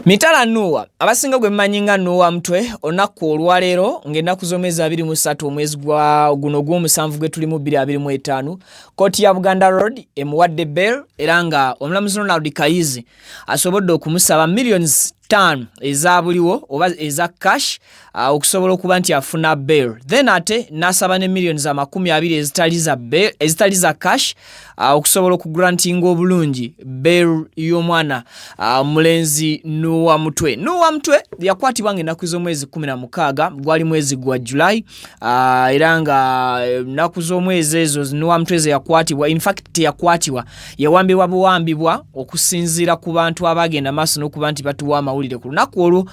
Mitala Nuuwa abasinga gwe mmanyi nga Nuuwa Mutwe, olunaku olwaleero ng'ennaku z'omwezi 23 omwezi gwa guno ogw'omusanvu gwe tulimu 2025, kkooti ya Buganda Road emuwadde bail era nga omulamuzi Ronald Kayizi asobodde okumusaba millions 5 eza buliwo oba eza cash okusobola okuba nti afuna bail, then ate n'asaba ne millions 20 ezitali za bail, ezitali za cash okusobola okugrantinga obulungi bail y'omwana omulenzi Nuuwa Mutwe. Nuuwa Mutwe yakwatibwa nga ennaku z'omwezi 16 gwali mwezi gwa July, era nga ennaku z'omwezi ezo Nuuwa Mutwe ze yakwatibwa, in fact teyakwatibwa, yawambibwa buwambibwa okusinziira ku bantu abagenda maaso n'okuba nti batuwa amawulire ku lunaku olwo,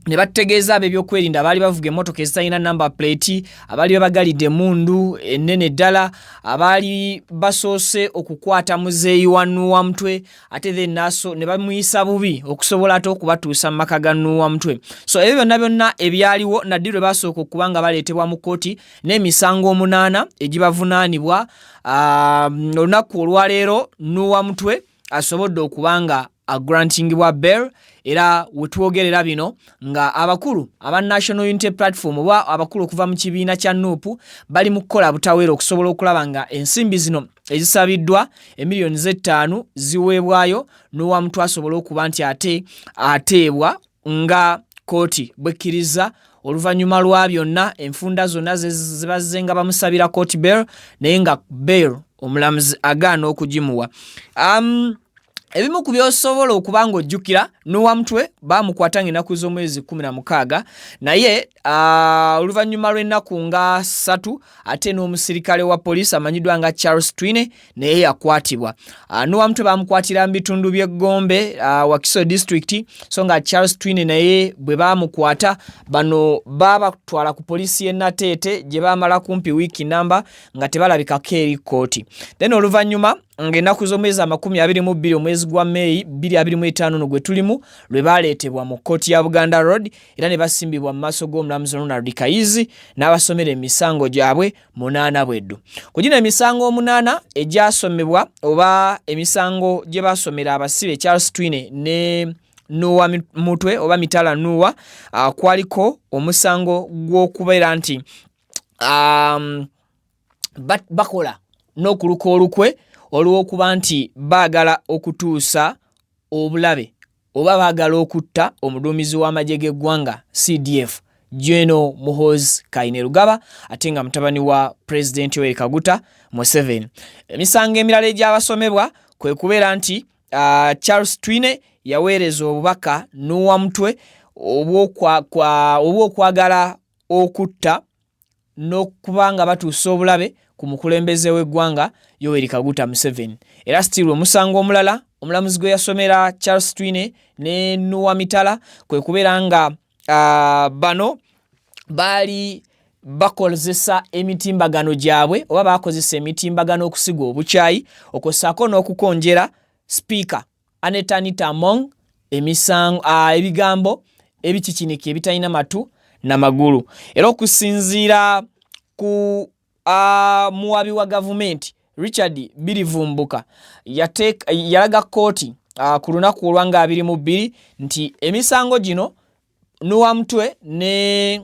ne batutegeeza ab'ebyokwerinda abaali bavuga emmotoka ezitalina number plate, abaali babagalidde emmundu ennene ddala, abaali basoose okukwata muzeeyi wa Nuuwa Mutwe, ate then naso ne bamuyisa bubi okusobola ate okubatuusa mu maka ga Nuuwa Mutwe. So ebyo byonna byonna ebyaliwo naddi lwe basooka okuba nga baleetebwa mu kkooti n'emisango 8 egibavunaanibwa. Olunaku olwaleero Nuuwa Mutwe asobodde okuba nga agrantingibwa bail, era wetwogerera bino nga abakulu aba National Unity Platform oba abakulu okuva mu kibiina kya NUP bali mu kukola butaweera okusobola okulaba nga ensimbi zino ezisabiddwa emiliyoni z'ettaano ziweebwayo Nuuwa Mutwe asobole okuba nti ate ateebwa nga kkooti bwekkiriza oluvannyuma lwa byonna enfunda zonna zebazze nga bamusabira court bail, naye nga bail omulamuzi agaana okugimuwa. Ebimu ku by'osobola okuba ng'ojjukira, Nuuwa Mutwe baamukwata ng'ennaku z'omwezi 16, naye oluvannyuma lw'ennaku nga 3 ate n'omusirikale wa poliisi amanyiddwa nga Charles Twine naye yakwatibwa. Nuuwa Mutwe baamukwatira mu bitundu by'Eggombe, Wakiso district, so nga Charles Twine naye bwe baamukwata bano baabatwala ku poliisi y'e Nateete gye baamala kumpi wiiki namba nga tebalabikako eri kkooti. Then oluvannyuma ng'ennaku z'omwezi 22 omwezi gwa Meeyi 2025 no gwe tulimu lwe baleetebwa mu kkooti ya Buganda Road era ne basimbibwa mu maaso g'omulamuzi Ronald Kayizi n'abasomera emisango gyabwe 8 bweddu. Ku gino emisango 8 egyasomebwa oba emisango gye basomera abasibe Charles Twine ne Nuuwa Mutwe oba Mitala Nuuwa, kwaliko omusango gw'okubeera nti bakola n'okuluka olukwe olw'okuba nti baagala okutuusa obulabe oba baagala okutta omuduumizi w'amagye g'eggwanga CDF General Muhoozi Kainerugaba, ate nga mutabani wa Pulezidenti Yoweri Kaguta Museveni. Emisango emirala egyabasomebwa kwe kubeera nti Charles Twine yaweereza obubaka Nuuwa Mutwe obw'okwagala okutta n'okuba nga batuusa obulabe ku mukulembeze w'eggwanga Yoweri Kaguta Museveni. Era still omusango omulala omulamuzi gwe yasomera Charles Twine ne Nuuwa Mitala kwe kubeera nga bano baali bakozesa emitimbagano gyabwe oba bakozesa emitimbagano okusiga obukyayi okwossaako n'okukonjera Sipiika Annet Anita Among emisango, ebigambo ebikikinika ebitalina matu na magulu. Era okusinziira ku muwabi wa gavumenti Richard Birivumbuka yalaga kkooti ku lunaku olwa nga 22 nti emisango gino Nuuwa Mutwe ne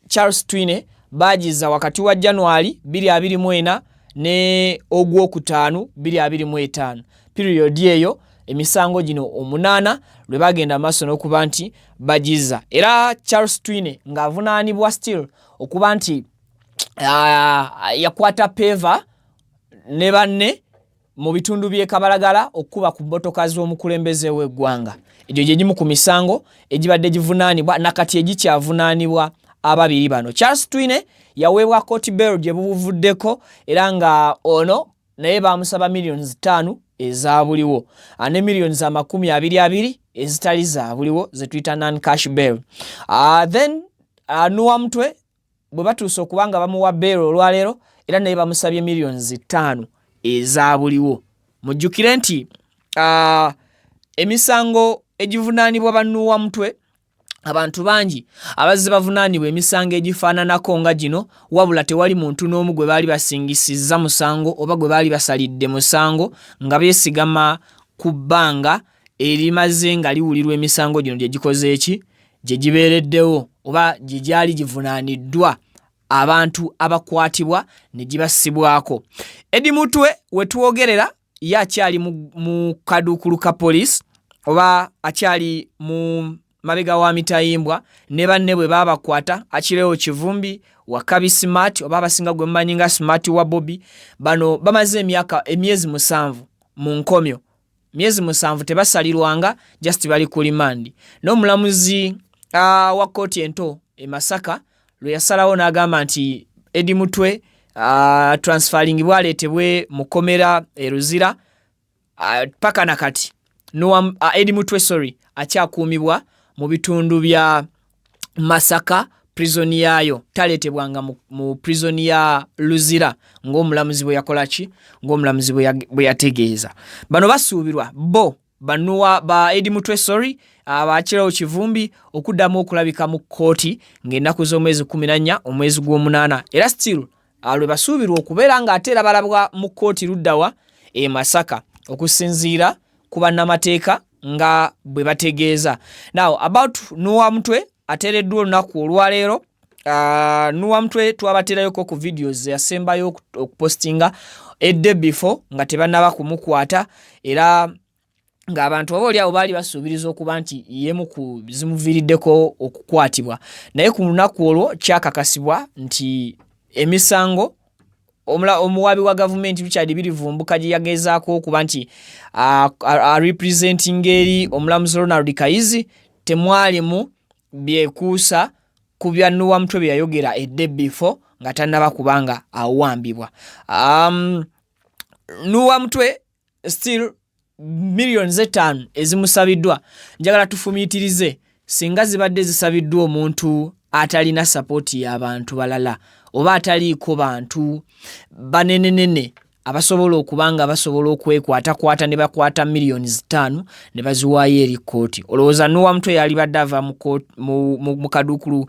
Charles Twine baagiza wakati wa January 2024 ne ogwokutaano 2025, period eyo emisango gino 8 lwe bagenda maaso n'okuba nti bagiza. Era Charles Twine ng'avunaanibwa still okuba nti yakwata peva ne banne mu bitundu by'e Kabalagala okukuba ku mmotoka z'omukulembeze w'eggwanga. Egyo gye gimu ku misango egibadde givunaanibwa nakati egikyavunaanibwa ababiri bano. Charles Twine yaweebwa court bail gye buvuddeko, era nga ono naye baamusaba millions 5 eza buliwo ne millions 20 ezitali za buliwo ze tuyita non cash bail. Then Nuuwa Mutwe bwe batuuse okuba nga bamuwa bail olwaleero, era naye bamusabye millions 5 eza buliwo. Mujjukire nti emisango egivunaanibwa ba Nuuwa Mutwe, abantu bangi abazze bavunaanibwa emisango egifaananako nga gino, wabula tewali muntu n'omu gwe baali basingisizza musango oba gwe baali basalidde musango nga beesigama ku bbanga. erimaze nga liwulirwa emisango gino gye gikoze eki gye gibeereddewo oba gye gyali givunaaniddwa abantu abakwatibwa ne gibassibwako. Eddie Mutwe we twogerera ye akyali mu kaduukulu ka poliisi oba akyali mu mabega wa mitayimbwa ne banne bwe baabakwata Achileo Kivumbi, Wakabi Smart oba abasinga gwe mumanyi nga Smart wa Bobi. Bano bamaze emyaka emyezi 7 mu nkomyo, myezi 7 tebasalirwanga, just bali ku limandi. N'omulamuzi wa kkooti ento e Masaka lwe yasalawo n'agamba nti Eddie Mutwe transferingibwa aleetebwe mu kkomera e Luzira, paka na kati Eddie Mutwe sorry akyakuumibwa mu bitundu bya Masaka prison yaayo, taleetebwanga mu prison ya Luzira ng'omulamuzi bwe yakola ki, ng'omulamuzi bwe yategeeza. Bano basuubirwa bo banuwa ba Eddie Mutwe sorry abakirawo Kivumbi okuddamu okulabika mu kkooti ng'ennaku z'omwezi 14 omwezi gw'omunaana, era still lwe basuubirwa okubeera ng'ate era balabwa mu kkooti luddawa e Masaka okusinziira ku bannamateeka nga bwe bategeeza. Now about Noah Mutwe ateereddwa olunaku olwaleero. Noah Mutwe twabateerayoko ku videos yasembayo okupostinga a day before nga tebannaba kumukwata, era ng'abantu oba oliawo baali basuubiriza okuba nti yemu ku zimuviiriddeko okukwatibwa, naye ku lunaku olwo kyakakasibwa nti emisango omuwaabi wa gavumenti Richard Birivumbuka gye yagezaako okuba nti arepresentinga eri omulamuzi Ronald Kayizi temwalimu byekuusa ku bya Noah Mutwe bye yayogera a day before nga tannaba kubanga awambibwa. Noah Mutwe still millions 5 ezimusabiddwa, njagala tufumiitirize singa zibadde zisabiddwa omuntu atalina sapooti y'abantu balala oba ataliiko bantu banenenene abasobola okuba nga basobola okwekwatakwata ne bakwata miliyoni 5 ne baziwaayo eri kkooti. Olowooza Noah Mutwe yalibadde ava mu kaduukulu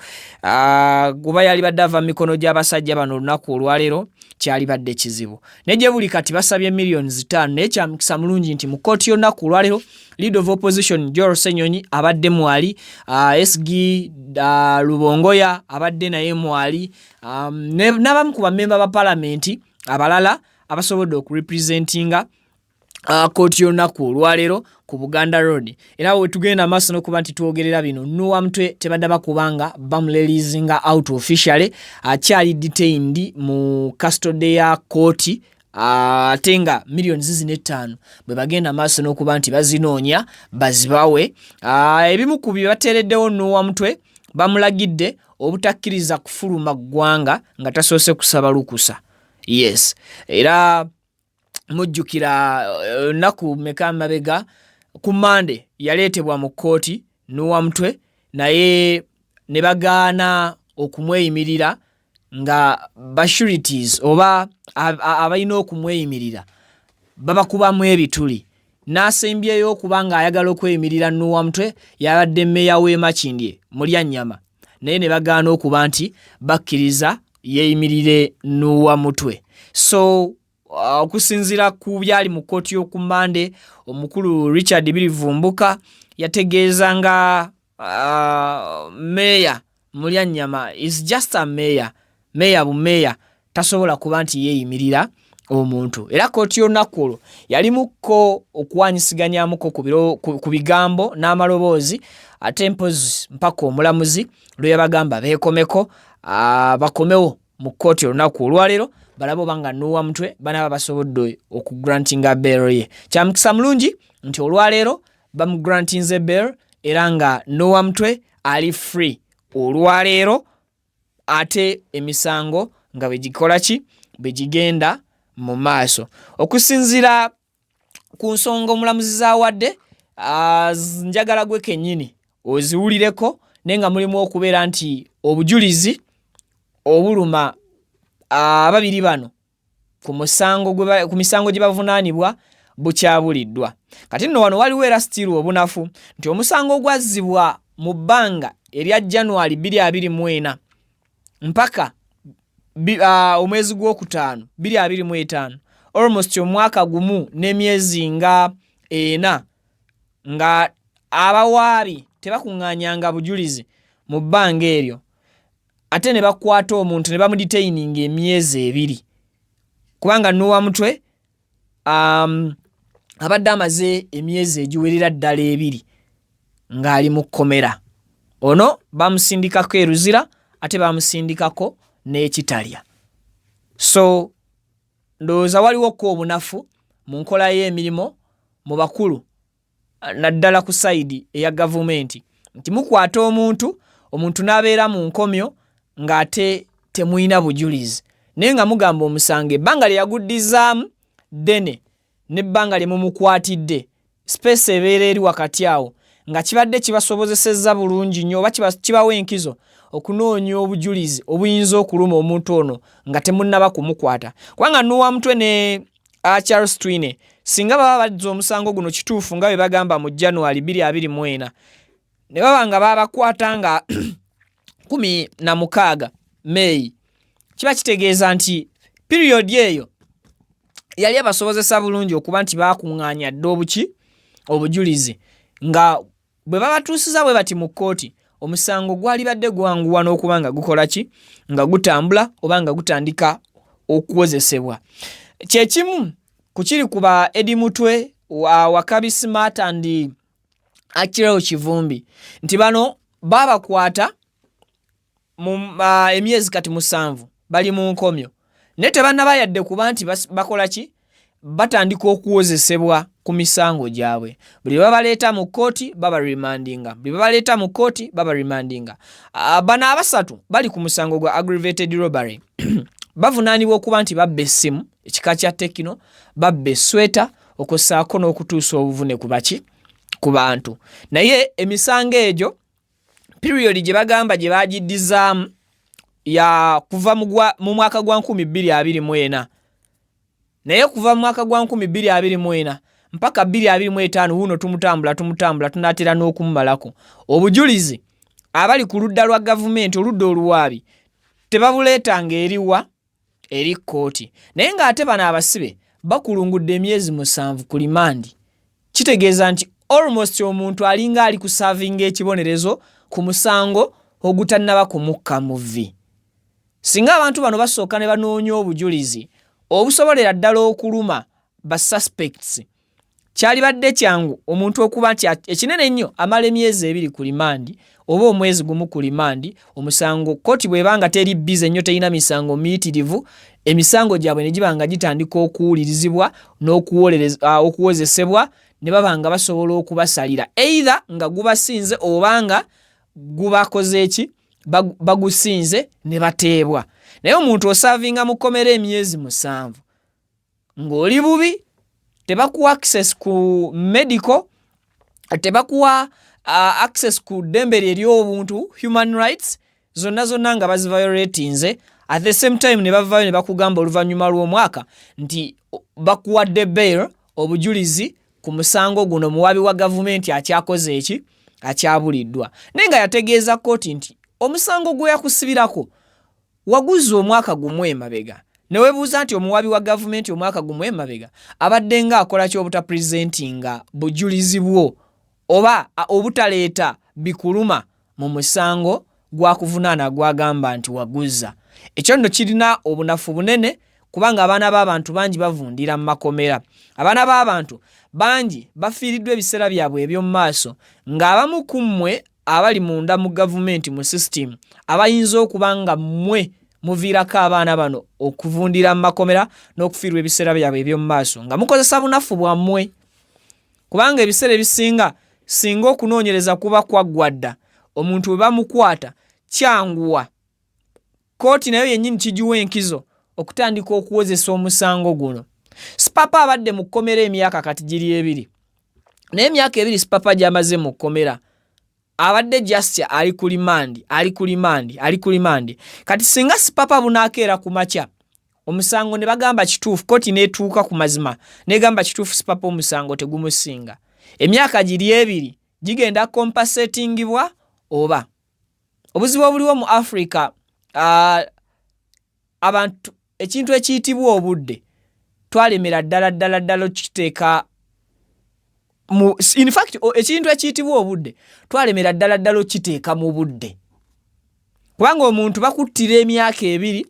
kuba yalibadde ava mu mikono gy'abasajja bano olunaku olwaleero? Kyalibadde kizibu. Naye gye buli kati basabye miliyoni 5, naye kyamukisa mulungi nti mu kkooti y'olunaku olwaleero leader of opposition Joel Ssenyonyi abadde mwali, SG Lubongoya abadde naye mwali, n'abamu ku bammemba ba palamenti abalala abasobodde okurepresentinga kooti y'olunaku olwaleero ku Buganda Road. Era we tugenda maaso n'okuba nti twogerera bino, Noah Mutwe tebadaba kubanga bamureleasinga out officially, akyali detained mu custody ya kooti, ate nga miliyoni zizino 5 bwe bagenda maaso n'okuba nti bazinoonya bazibawe. Ebimu ku bye bateereddewo Noah Mutwe, bamulagidde obutakkiriza kufuluma ggwanga nga tasoose kusaba lukusa. Yes, era mujjukira ennaku meka mabega ku Mande yaleetebwa mu kkooti Noah Mutwe, naye ne bagaana okumweyimirira nga ba sureties oba abalina okumweyimirira babakubamu ebituli. N'asembyeyo okuba ng'ayagala okweyimirira Noah Mutwe yabadde mmeeya w'e Makindye Mulyannyama, naye ne bagaana okuba nti bakkiriza yeeyimirire Noah Mutwe. So okusinziira ku byali mu kkooti y'oku Mande, omukulu Richard Birivumbuka yategeeza nga meeya Mulyannyama is just a mayor, meeya bumeeya, tasobola kuba nti yeeyimirira omuntu. Era kkooti y'olunaku olwo yalimukko okuwanyisiganyaamuko ku bigambo n'amaloboozi, ate mpozi mpaka omulamuzi lwe yabagamba beekomeko, bakomewo mu kkooti olunaku olwaleero balabe oba nga Noah Mutwe banaaba basobodde okugrantinga bail ye. Kyamukisa mulungi nti olwaleero bamugrantinze bail, era nga Noah Mutwe ali free olwaleero, ate emisango nga bwe gikola ki, bwe gigenda mu maaso. Okusinziira ku nsonga omulamuzi z'awadde, njagala gwe kennyini oziwulireko, naye nga mulimu okubeera nti obujulizi obuluma ababiri bano ku musango ku misango gye bavunaanibwa bukyabuliddwa. Kati nno wano waliwo era still obunafu nti omusango ogwazzibwa mu bbanga erya January 2024 mpaka omwezi gwokutaano 2025, almost omwaka gumu n'emyezi nga 4. Nga abawaabi tebakuŋŋaanyanga bujulizi mu bbanga eryo, ate ne bakwata omuntu ne bamudetaininga emyezi 2, kubanga Nuwa Mutwe abadde amaze emyezi egiwerera ddala 2 ng'ali mu kkomera. Ono bamusindikako e Luzira, ate bamusindikako n'ekitalya. So ndowooza waliwoko obunafu mu nkola y'emirimu mu bakulu, naddala ku side eya gavumenti, nti mukwata omuntu, omuntu n'abeera mu nkomyo ng'ate temulina bujulizi, naye nga mugamba omusango ebbanga lye yaguddizaamu ddene n'ebbanga lye mumukwatidde, space ebeera eri wakati awo, nga kibadde kibasobozesezza bulungi nnyo oba kibawa enkizo okunoonya obujulizi obuyinza okuluma omuntu ono nga temunnaba kumukwata. Kubanga Nuwa Mutwe ne Charles Twine singa baba bazza omusango guno kituufu nga bwe bagamba mu January 2024, ne baba nga babakwata nga 16 May, kiba kitegeeza nti period eyo yali abasobozesa bulungi okuba nti bakuŋŋaanya dda obuki obujulizi, nga bwe babatuusiza bwe bati mu kkooti, omusango gwalibadde gwanguwa n'okuba nga gukola ki, nga gutambula oba nga gutandika okuwozesebwa. Kyekimu ku kiri ku ba Eddie Mutwe wa Wakabi Smart and Achileo Kivumbi, nti bano babakwata mu emyezi kati 7 bali mu nkomyo, naye tebannaba yadde kuba nti bakola ki, batandika okuwozesebwa ku misango gyabwe. Buli babaleeta mu kkooti babaremandinga, buli babaleeta mu kkooti babaremandinga. Bano abasatu bali ku musango gwa aggravated robbery. Bavunaanibwa okuba nti babba essimu ekika kya Tecno, babba esweta, okwossaako n'okutuusa obuvune ku baki, ku bantu. Naye emisango egyo period gye bagamba gye bagiddizaamu ya kuva mu mwaka gwa 2024, naye kuva mu mwaka gwa 2024 mpaka 2025 wuno tumutambula tumutambula tunaatera n'okumumalako. Obujulizi abali ku ludda lwa gavumenti, oludda oluwaabi, tebabuleetanga eriwa eri kkooti. Naye ng'ate bano abasibe bakulungudde emyezi 7 ku limandi, kitegeeza nti almost omuntu alinga ali kuservinga ekibonerezo ku musango ogutannaba kumukka mu vvi. Singa abantu bano basooka ne banoonya obujulizi obusobolera ddala okuluma ba suspects, kyalibadde kyangu omuntu okuba nti ekinene ennyo amala emyezi 2 ku limandi oba omwezi 1 ku limandi. Omusango kkooti bw'ebanga teri busy nnyo, terina misango miyitirivu, emisango gyabwe ne giba nga gitandika okuwulirizibwa n'okuwozesebwa, ne baba nga basobola okubasalira either nga gubasinze oba nga gubakoze ki, bagusinze ne bateebwa. Naye omuntu oservinga mu kkomera emyezi 7 ng'oli bubi, tebakuwa access ku medical, tebakuwa access ku ddembe lye ery'obuntu, human rights zonna zonna nga baziviolatinze. At the same time ne bavaayo ne bakugamba oluvannyuma lw'omwaka nti bakuwadde bail, obujulizi ku musango guno muwabi wa gavumenti akyakoze eki, akyabuliddwa. Naye nga yategeeza kkooti nti omusango gwe yakusibirako waguza omwaka 1 emabega, ne weebuuza nti omuwabi wa gavumenti omwaka 1 emabega abadde ng'akola ki obutapresentinga bujulizi bwo oba obutaleeta bikuluma mu musango gwa kuvunaana gw'agamba nti waguza. Ekyo nno kirina obunafu bunene, kubanga abaana b'abantu bangi bavundira mu makomera, abaana b'abantu bangi bafiiriddwa ebiseera byabwe eby'omu maaso, ng'abamu ku mmwe abali munda mu gavumenti mu system abayinza okuba nga mmwe muviirako abaana bano okuvundira mu makomera n'okufiirwa ebiseera byabwe eby'omu maaso nga mukozesa bunafu bwammwe. Kubanga ebiseera ebisinga singa okunoonyereza kuba kwaggwa dda, omuntu bwe bamukwata kyanguwa kkooti nayo yennyini kigiwa enkizo okutandika okuwozesa omusango guno. Sipapa abadde mu kkomera emyaka kati giri 2, naye emyaka 2 Sipapa gy'amaze mu kkomera abadde just ali ku limandi, ali ku limandi, ali ku limandi. Kati singa Sipapa bunaakeera ku makya omusango ne bagamba kituufu, kkooti n'etuuka ku mazima n'egamba kituufu Sipapa omusango tegumusinga, emyaka giri 2 gigenda compensatingibwa. Oba obuzibu obuliwo mu Africa, abantu ekintu ekiyitibwa obudde twalemera ddala ddala ddala okukiteeka In fact, ekintu ekiyitibwa obudde twalemera ddala ddala okiteeka mu budde, kubanga omuntu bakuttira emyaka 2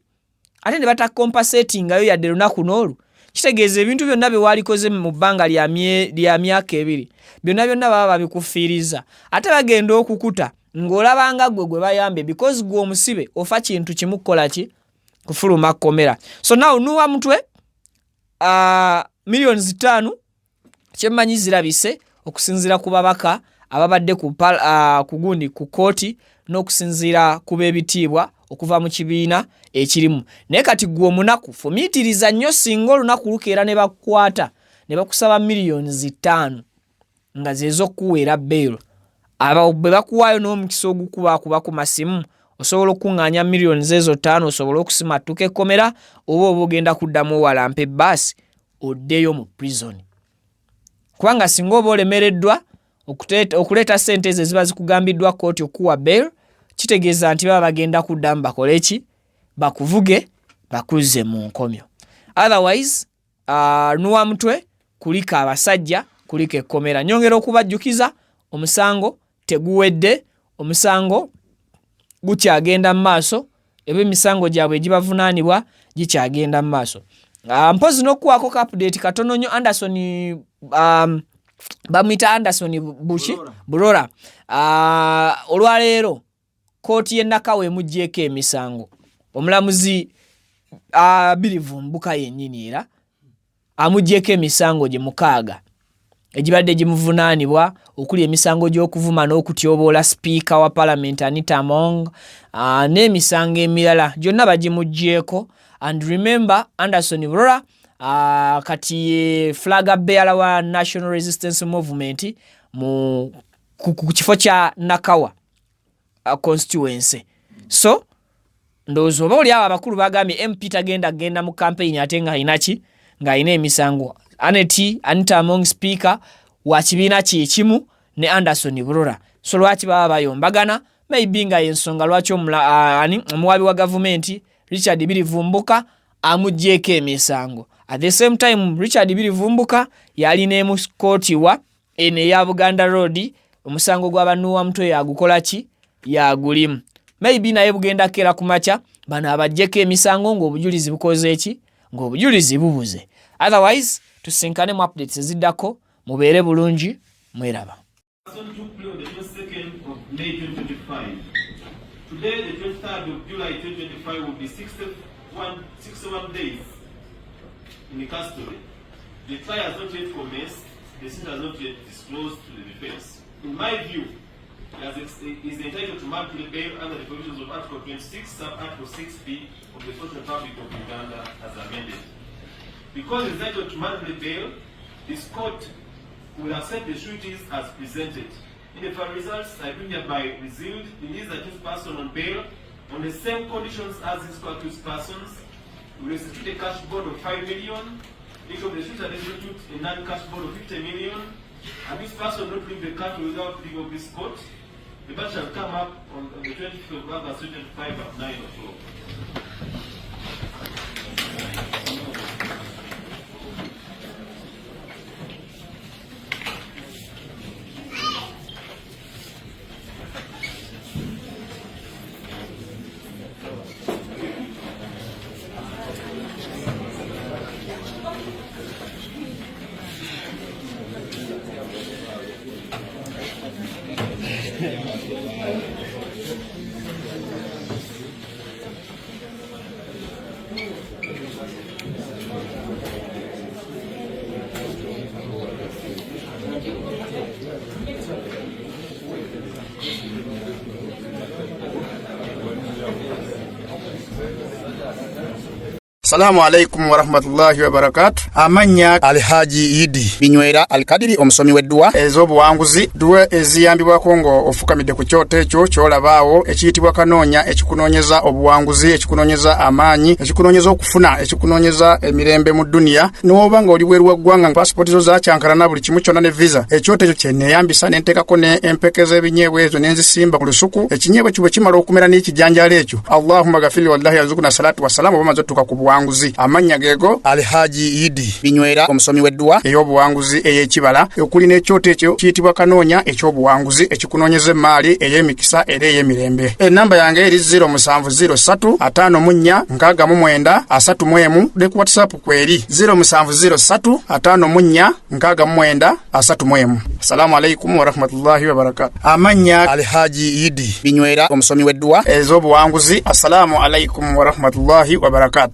ate ne batakompensatingayo yadde lunaku n'olu. Kitegeeza ebintu byonna bye waalikoze mu bbanga lya myaka 2 byonna byonna baba babikufiiriza, ate bagenda okukuta ng'olabanga ggwe gwe bayambye, because gwe omusibe ofa kintu kimu, kukola ki? Kufuluma kkomera. So now Nuwa Mutwe, 5 million kyemmanyi zirabise okusinziira ku babaka ababadde ku gundi ku kooti n'okusinziira ku b'ebitiibwa okuva mu kibiina ekirimu. Naye kati gwe omunaku fumiitiriza nnyo, singa olunaku lukeera ne bakukwata ne bakusaba 5 million nga zez'okukuweera bail, abo bwe bakuwaayo n'omukisa ogukubaakuba ku masimu, osobola okukuŋŋaanya 5 million ezo osobole okusimattuka ekkomera, oba ogenda kuddamu owalampa ebbaasi oddeyo mu prison? Kubanga singa oba olemereddwa okuleeta ssente ezo eziba zikugambiddwa kkooti okuwa bail, kitegeeza nti baba bagenda kuddamu bakole ki? Bakuvuge bakuzze mu nkomyo. Otherwise, Nuwa Mutwe kuliko abasajja, kuliko ekkomera. Nyongera okubajjukiza, omusango teguwedde, omusango gukyagenda mu maaso, eba emisango gyabwe egibavunaanibwa gikyagenda mu maaso. Mpozi n'okuwaako ka update katono nnyo. Anderson, bamuyita Anderson buki Burora, olwaleero kooti y'e Nakawa emuggyeko emisango. Omulamuzi Birivumbuka yennyini era amuggyeko emisango gye 6 egibadde gimuvunaanibwa, okuli emisango gy'okuvuma n'okutyoboola sipiika wa palamenti Anita Among, n'emisango emirala gyonna bagimuggyeko. And remember, Anderson Burora kati ye flag bearer wa National Resistance Movement mu ku kifo kya Nakawa constituency. So ndowooza oba oli awo abakulu bagambye MP tagenda kugenda mu campaign ate ng'alina ki? Ng'alina emisango. Anet Anita Among speaker wa kibiina kyekimu ne Anderson Burora, so lwaki baba bayombagana? Maybe nga yensonga lwaki ani omuwabi wa gavumenti Richard Birivumbuka amuggyeko emisango. At the same time, Richard Birivumbuka yalina mu kooti wa eno eya Buganda Road, omusango gw'abanuwa mutwe yagukola ki? Yagulimu. Maybe naye bugenda keera ku makya bano abaggyeko emisango ng'obujulizi bukoze eki? Ng'obujulizi bubuze. Otherwise, tusinkane mu updates eziddako. Mubeere bulungi, mweraba. Took place on the 22nd of May 2025. Today, the 23rd of July 2025, will be 61 days in custody. The trial has not yet commenced. The state has not yet disclosed to the defense. In my view, he is entitled to mandatory bail under the provisions of Article 26, sub Article 6B of the Fourth Republic of Uganda as amended. Because he is entitled to mandatory bail, this court will accept the sureties as presented. In the final results, I do hereby result release the accused person on bail on the same conditions as his co-accused persons. We will institute a cash bond of 5 million. Each of the suits institute a non-cash bond of 50 million. And this person not leave the country without leave of this court. The matter shall come up on the 25th of August 2025 at 9 o'clock. Salamu alaikum warahmatullahi wabarakatu. Amannya Alhaji Idi Binywera Alkadiri, omusomi w'edduwa ez'obuwanguzi, dduwa eziyambibwako nga ofukamidde ku kyoto ekyo ky'olabaawo ekiyitibwa kanoonya, ekikunoonyeza obuwanguzi, ekikunoonyeza amaanyi, ekikunoonyeza okufuna, ekikunoonyeza emirembe mu duniya. N'oba nga oli bweru wa ggwanga, pasipooti zo zakyankalana, buli kimu kyonna ne visa, ekyoto ekyo kyeneeyambisa ne nteekako ne empeke z'ebinyeebwa ezo ne nzisimba ku lusuku. Ekinyeebwa ekyo bwe kimala okumera n'ekijanjaalo ekyo, Allahumma gafiri wallahi yazukuna salatu wassalamu, oba maze otuuka ku buwanguzi. ey'obuwanguzi. Amannya geego Alhaji Idi Binywera, omusomi w'edduwa ey'obuwanguzi ey'ekibala, okuli n'ekyoto ekyo kiyitibwa Kanoonya eky'obuwanguzi, ekikunoonyeza emmaali ey'emikisa era ey'emirembe. Ennamba yange eri 0703 54 69 31, ne ku WhatsApp kweri 0703 54 69 31. Assalamu alaikum warahmatullahi wabarakatu. Amannya Alhaji Idi Binywera, omusomi w'edduwa ez'obuwanguzi. Assalamu alaikum warahmatullahi wabarakatu.